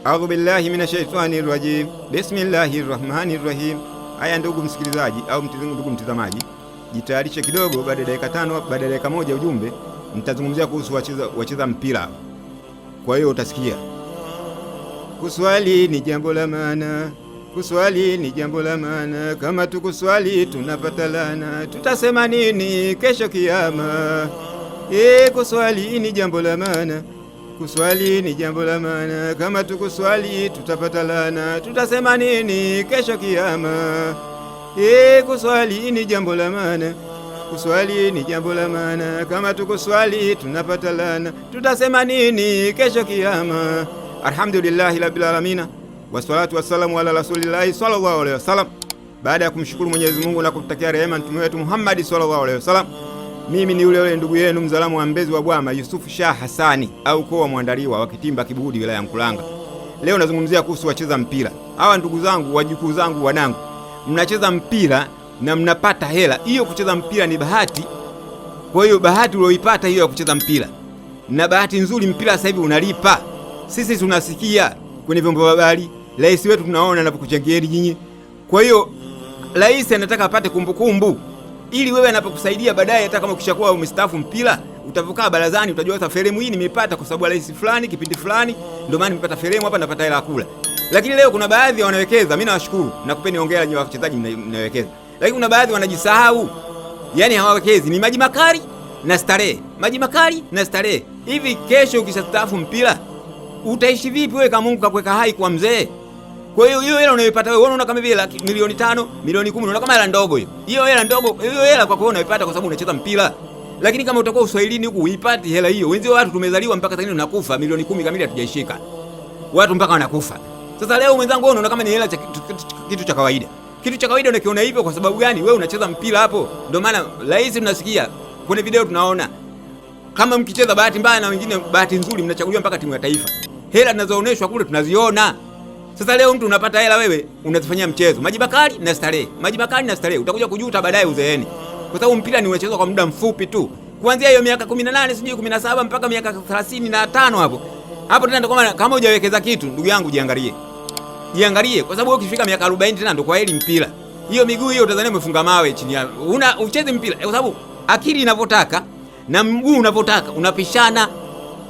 Audhu billahi minashaitani rajim. Bismillahi rahmani rahim. Haya, ndugu msikilizaji au ndugu mtazamaji, jitayarishe kidogo. Baada ya dakika 5, baada ya dakika 1 ujumbe, nitazungumzia kuhusu wacheza mpira. Kwa hiyo utasikia kuswali ni jambo la maana, kuswali ni jambo la maana. Kama tukuswali tunapata laana, tutasema nini kesho kiyama? Kuswali ni jambo la maana, kuswali ni jambo la maana. Kama tukuswali tutapata laana, tutasema nini kesho kiyama? Kuswali ni jambo la maana, kuswali ni jambo la maana. Kama tukuswali tunapata laana, tutasema nini kesho kiyama? Alhamdulillahi rabbil alamin, wassalatu wassalamu ala rasulillahi sallallahu alaihi wasallam. Baada ya kumshukuru Mwenyezi Mungu na kumtakia rehema mtume wetu Muhammad sallallahu alaihi wasallam, mimi ni yule yule ndugu yenu mzalamu wa Mbezi wa Bwama, Yusufu Shah Hassani au kowa mwandaliwa wa Kitimba Kibudi, wilaya ya Mkuranga. Leo nazungumzia kuhusu wacheza mpira. Hawa ndugu zangu, wajukuu zangu, wanangu, mnacheza mpira na mnapata hela. Hiyo kucheza mpira ni bahati. Kwa hiyo bahati ulioipata hiyo ya kucheza mpira, na bahati nzuri mpira sasa hivi unalipa. Sisi tunasikia kwenye vyombo vya habari, rais wetu tunaona anapokuchangieni nyinyi. Kwa hiyo rais anataka apate kumbukumbu ili wewe anapokusaidia baadaye, hata kama ukishakuwa umestaafu mpira, utavokaa barazani, utajua sasa feremu hii nimepata kwa sababu rais fulani kipindi fulani, ndio maana nimepata feremu hapa, napata hela kula. Lakini leo kuna baadhi wanawekeza, mimi nawashukuru, nakupeni hongera nyinyi wachezaji mnawekeza, lakini kuna baadhi wanajisahau, yani hawawekezi, ni maji makali na starehe, maji makali na starehe. Hivi kesho ukishastaafu mpira utaishi vipi wewe kama Mungu kakuweka hai kwa mzee? Kwa hiyo hiyo hela unayoipata wewe unaona kama vile milioni 5, milioni 10, unaona kama hela ndogo hiyo. Hiyo hela ndogo, hiyo hela kwa kweli unaipata kwa sababu unacheza mpira. Lakini kama utakuwa uswahilini huku uipati hela hiyo. Wenzio watu tumezaliwa mpaka sasa tunakufa, milioni 10 kamili hatujaishika. Watu mpaka wanakufa. Sasa leo mwenzangu wewe unaona kama ni hela kitu cha kawaida. Kitu cha kawaida unakiona hivyo kwa sababu gani? Wewe unacheza mpira hapo. Ndio maana rais tunasikia kwenye video tunaona kama mkicheza bahati mbaya na wengine bahati nzuri mnachaguliwa mpaka timu ya taifa. Hela zinazoonyeshwa kule tunaziona. Sasa leo mtu unapata hela wewe unazifanyia mchezo. Maji bakari na starehe. Maji bakari na starehe. Utakuja kujuta baadaye uzeeni. Kwa sababu mpira ni unachezwa kwa muda mfupi tu. Kuanzia hiyo miaka 18 sijui 17 mpaka miaka 35 hapo. Hapo tena ndio kama hujawekeza kitu ndugu yangu jiangalie. Jiangalie kwa sababu ukifika miaka 40 tena ndio kwa heli mpira. Hiyo miguu hiyo utadhania umefunga mawe chini ya. Una ucheze mpira kwa sababu akili inavyotaka na mguu unavyotaka unapishana.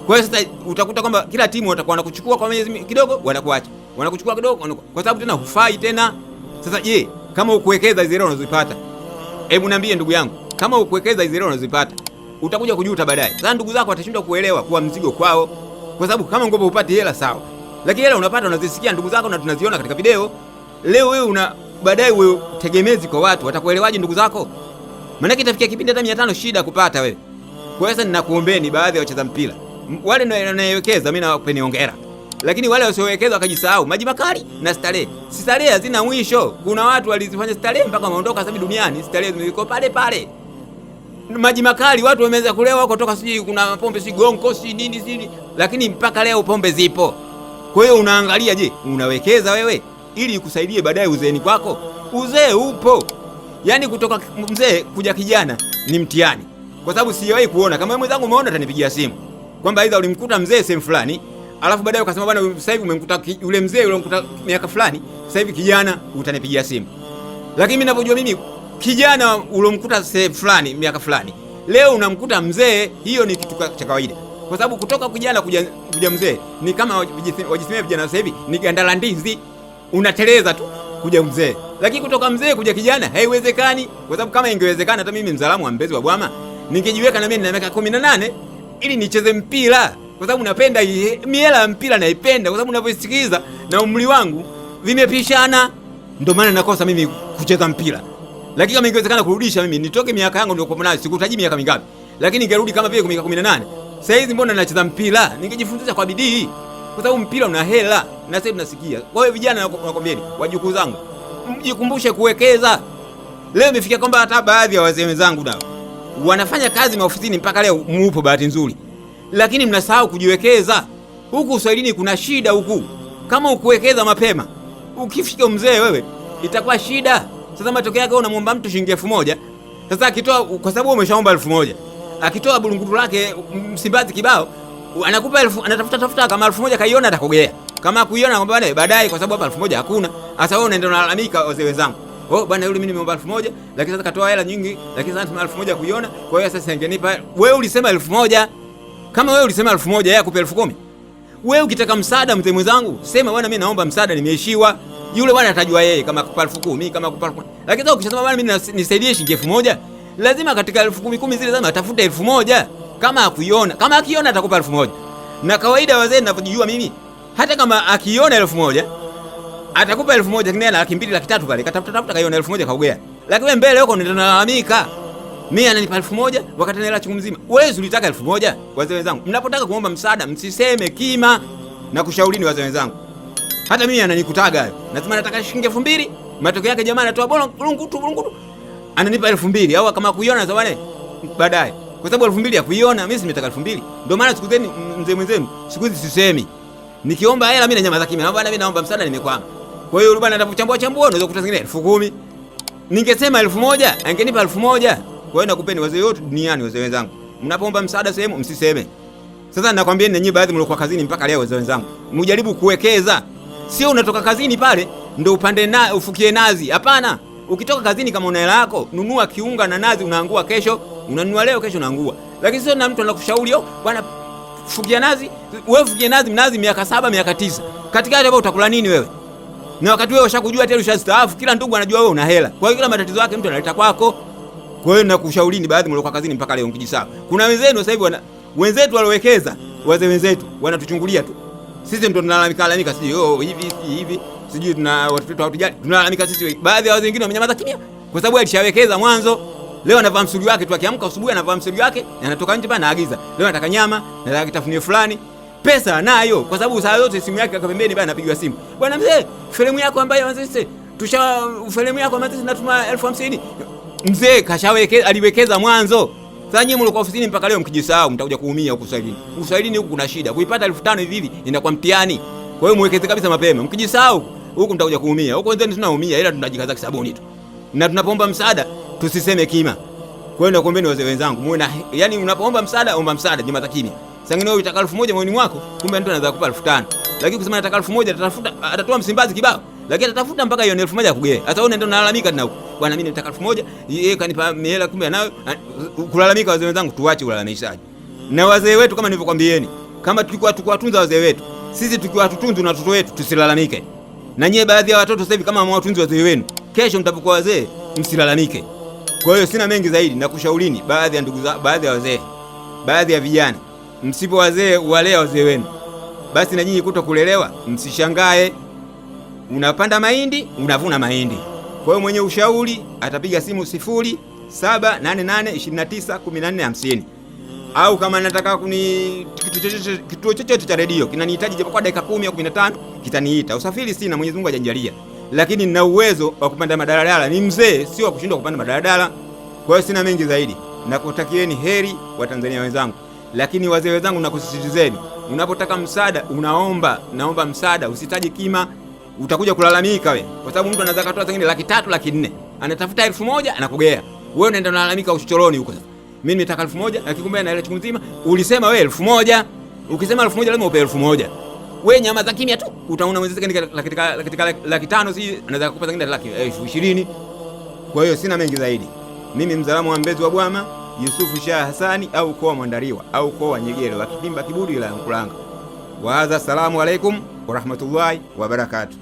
Kwa hiyo sasa utakuta kwamba kila timu watakuwa wanakuchukua kwa miezi kidogo, wanakuacha. Wanakuchukua kidogo, kwa sababu tena hufai tena. Sasa je, kama ukuwekeza hizo hela unazipata? Hebu niambie ndugu yangu, kama ukuwekeza hizo hela unazipata, utakuja kujuta baadaye. Sasa ndugu zako watashindwa kuelewa kuwa mzigo kwao, kwa sababu kama ngopo upate hela sawa, lakini hela unapata unazisikia ndugu zako na tunaziona katika video. Leo wewe una baadaye wewe tegemezi kwa watu, watakuelewaje ndugu zako? Maana itafikia kipindi hata 500 shida kupata wewe. Kwa hiyo sasa ninakuombeni baadhi ya wacheza mpira wale wanawekeza, mimi nawapeni hongera, lakini wale wasiowekeza wakajisahau, maji makali na starehe. Starehe hazina mwisho. Kuna watu walizifanya starehe mpaka wameondoka sasa duniani, starehe zimekuwa pale pale. Maji makali watu wameanza kulewa kutoka, sijui kuna pombe si gonko si nini si, lakini mpaka leo pombe zipo. Kwa hiyo unaangalia, je, unawekeza wewe ili ikusaidie baadaye uzeeni kwako? Uzee upo, yaani kutoka mzee kuja kijana ni mtihani, kwa sababu sijawahi kuona kama wewe mwenzangu umeona, utanipigia simu kwamba aidha ulimkuta mzee sehemu fulani, alafu baadaye ukasema bwana, sasa hivi umemkuta yule mzee yule umemkuta miaka fulani, sasa hivi kijana, utanipigia simu. Lakini mimi ninavyojua mimi, kijana ulomkuta sehemu fulani miaka fulani, leo unamkuta mzee, hiyo ni kitu cha kawaida, kwa sababu kutoka kijana kuja mzee ni kama wajisemea vijana sasa hivi ni ganda la ndizi, unateleza tu kuja mzee. Lakini kutoka mzee kuja kijana haiwezekani, kwa sababu kama ingewezekana hata mimi mzalamu wa Mbezi wa Bwama ningejiweka na mimi nina miaka 18 ili nicheze mpira, kwa sababu napenda miela ya mpira naipenda, kwa sababu ninavyosikiliza na umri wangu vimepishana, ndio maana nakosa mimi kucheza mpira. Lakini kama ingewezekana kurudisha mimi nitoke miaka yangu niliyokuwa nayo, sikutaji miaka mingapi, lakini ningerudi kama vile miaka 18 sasa hizi, mbona nacheza mpira? Ningejifundisha kwa bidii, kwa sababu mpira una hela na sasa tunasikia. Kwa hiyo vijana, nakwambieni wajukuu zangu, mjikumbushe kuwekeza. Leo imefikia kwamba hata baadhi ya wazee wenzangu nao wanafanya kazi maofisini mpaka leo mupo, bahati nzuri, lakini mnasahau kujiwekeza. Huku uswahilini kuna shida huku, kama ukuwekeza mapema, ukifika mzee wewe itakuwa shida. Sasa matokeo yake unamwomba mtu shilingi 1000, sasa akitoa, kwa sababu umeshaomba 1000, akitoa burungutu lake Msimbazi kibao, anakupa 1000, anatafuta tafuta kama 1000 kaiona atakogea. Kama kuiona nakwambia bwana baadaye, kwa sababu hapa 1000 hakuna. Sasa wewe unaenda unalalamika, wazee wenzangu. Oh bwana, yule mimi nimeomba 1000 lakini sasa katoa hela nyingi, lakini sasa tuna 1000 kuiona. Kwa hiyo sasa ingenipa wewe, ulisema 1000. Kama wewe ulisema 1000, yeye akupe 10,000. Wewe ukitaka msaada, mzee mwenzangu, sema bwana, mimi naomba msaada, nimeishiwa. Yule bwana atajua yeye kama akupa 10,000, kama akupa 10,000. Lakini sasa ukisema bwana, mimi nisaidie shilingi 1000, lazima katika 10,000 zile lazima atafute 1000. Kama akuiona, kama akiona atakupa 1000. Na kawaida wazee ninavyojijua mimi, hata kama akiona 1000 atakupa 1000, lakini ana 200,000 300,000 pale, katafuta tafuta kaiona 1000 kaugea. Lakini wewe mbele huko ndio unalalamika. Mimi ananipa 1000 wakati ana hela chungu mzima. Wewe ulitaka 1000? Wazee wenzangu, mnapotaka kuomba msaada msiseme kima, na kushaurini wazee wenzangu. Hata mimi ananikutaga hayo. Nasema nataka shilingi 2000, matokeo yake jamaa anatoa bora bulungutu bulungutu. Ananipa 2000 au kama kuiona sawa baadaye. Kwa sababu 2000 ya kuiona mimi simetaka 2000. Ndio maana siku zeni mzee mwenzenu, siku hizi sisemi. Nikiomba hela mimi na nyama za kimya. Naomba mimi naomba msaada nimekwama. Kwa hiyo yule bwana anapochambua chambua unaweza kukuta zingine 10,000. Ningesema 1000, angenipa 1000. Kwa hiyo nakupeni wazee wote duniani, wazee wenzangu. Mnapoomba msaada sehemu msiseme. Sasa nakwambieni ninyi baadhi mliokuwa kazini mpaka leo, wazee wenzangu, mjaribu kuwekeza. Sio unatoka kazini pale ndio upande na ufukie nazi. Hapana. Ukitoka kazini kama una hela yako, nunua kiunga na nazi, unaangua kesho, unanunua leo, kesho unaangua. Lakini sio na mtu anakushauri, oh bwana fukia nazi, wewe fukie nazi mnazi miaka 7, miaka 9. Katikati hapo utakula nini wewe? Na wakati wewe ushakujua tayari ushastaafu, kila ndugu anajua wewe una hela. Kwa hiyo kila matatizo yake mtu analeta kwako. Kwa hiyo nakushaurini baadhi mliokuwa kazini mpaka leo mkijisahau. Kuna wenzenu sasa hivi wenzetu waliowekeza, wazee wenzetu wanatuchungulia tu. Sisi ndio tunalalamika lalamika, sijui oh hivi si hivi, sijui tuna watoto hawatujali. Tunalalamika sisi. Baadhi ya wazee wengine wamenyamaza kimya kwa sababu alishawekeza mwanzo. Leo anavaa msuli wake tu, akiamka asubuhi anavaa msuli wake, anatoka nje bana anaagiza. Leo anataka nyama, nataka kitafunio fulani. Pesa anayo kwa sababu saa zote simu yake pembeni bana anapigiwa simu. Bwana mzee, fremu yako ambayo sisi tusha fremu yako ambayo sisi natuma 1050,000. Mzee kashawekeza, aliwekeza mwanzo. Sasa nyinyi mlikuwa ofisini mpaka leo mkijisahau mtakuja kuumia huko Uswahilini. Uswahilini huku kuna shida. Kuipata 5,000 hivi hivi inakuwa mtihani. Kwa hiyo muwekeze kabisa mapema. Mkijisahau huku mtakuja kuumia. Huko wenzenu tunaumia ila tunajikaza kisabuni tu. Na tunapoomba msaada tusiseme kima. Kwa hiyo nakuombeni wazee wenzangu, muwe na yani, unapoomba msaada omba msaada jamaa za kimya. Sangine wewe utaka 1000 moyoni mwako, kumbe mtu anaweza kukupa 5,000. Lakini kusema nataka 1000 atatafuta, atatoa Msimbazi kibao. Lakini atatafuta mpaka hiyo 1000 ya kugea. Hata wewe unaenda unalalamika tena huko. Bwana mimi nataka 1000, yeye kanipa hela kumbe anayo. Kulalamika wazee wenzangu, tuache ulalamishaji. Na wazee wetu kama nilivyokuambieni, kama tulikuwa tukiwatunza wazee wetu, sisi tukiwatutunza na watoto wetu tusilalamike. Na nyie baadhi ya watoto sasa hivi kama hamwatunzi wazee wenu, kesho mtapokuwa wazee msilalamike. Kwa hiyo sina mengi zaidi, nakushaurini baadhi ya ndugu, baadhi ya wazee, baadhi ya vijana, msipo wazee walea wazee wenu, basi na nyinyi kuto kulelewa, msishangae. Unapanda mahindi unavuna mahindi. Kwa hiyo mwenye ushauri atapiga simu 0788291450 au kama nataka kuni kituo chochote cha redio kinanihitaji japo kwa dakika 10 au 15 kitaniita. Usafiri sina, Mwenyezi Mungu hajanijalia, lakini nina uwezo wa kupanda madaladala. Ni mzee, sio wa kushindwa kupanda madaladala. Kwa hiyo sina mengi zaidi, nakutakieni heri wa Tanzania wenzangu, lakini wazee wenzangu, nakusisitizeni, unapotaka msaada unaomba, naomba msaada, usitaji kima, utakuja kulalamika we, kwa sababu mtu anaweza katoa zingine 300,000 400,000, anatafuta 1000 anakugea wewe, unaenda unalalamika uchochoroni huko. Sasa mimi nimetaka 1000, lakini kumbe ana hela chungu nzima. Ulisema wewe 1000, ukisema 1000 lazima upe 1000. Wewe nyama za kimya tu, utaona mwenzako katika 500,000, si anaweza kukupa zingine 20,000. Kwa hiyo sina mengi zaidi. Mimi Mzalamu wa Mbezi wa Bwama, Yusufu Shah Hasani au ukoo wa Mwandariwa au ukoo wa Nyegere wa Kitimba Kibudi wilaya ya Mkuranga. Wa hadha, salamu alaikum wa rahmatullahi wa barakatuh.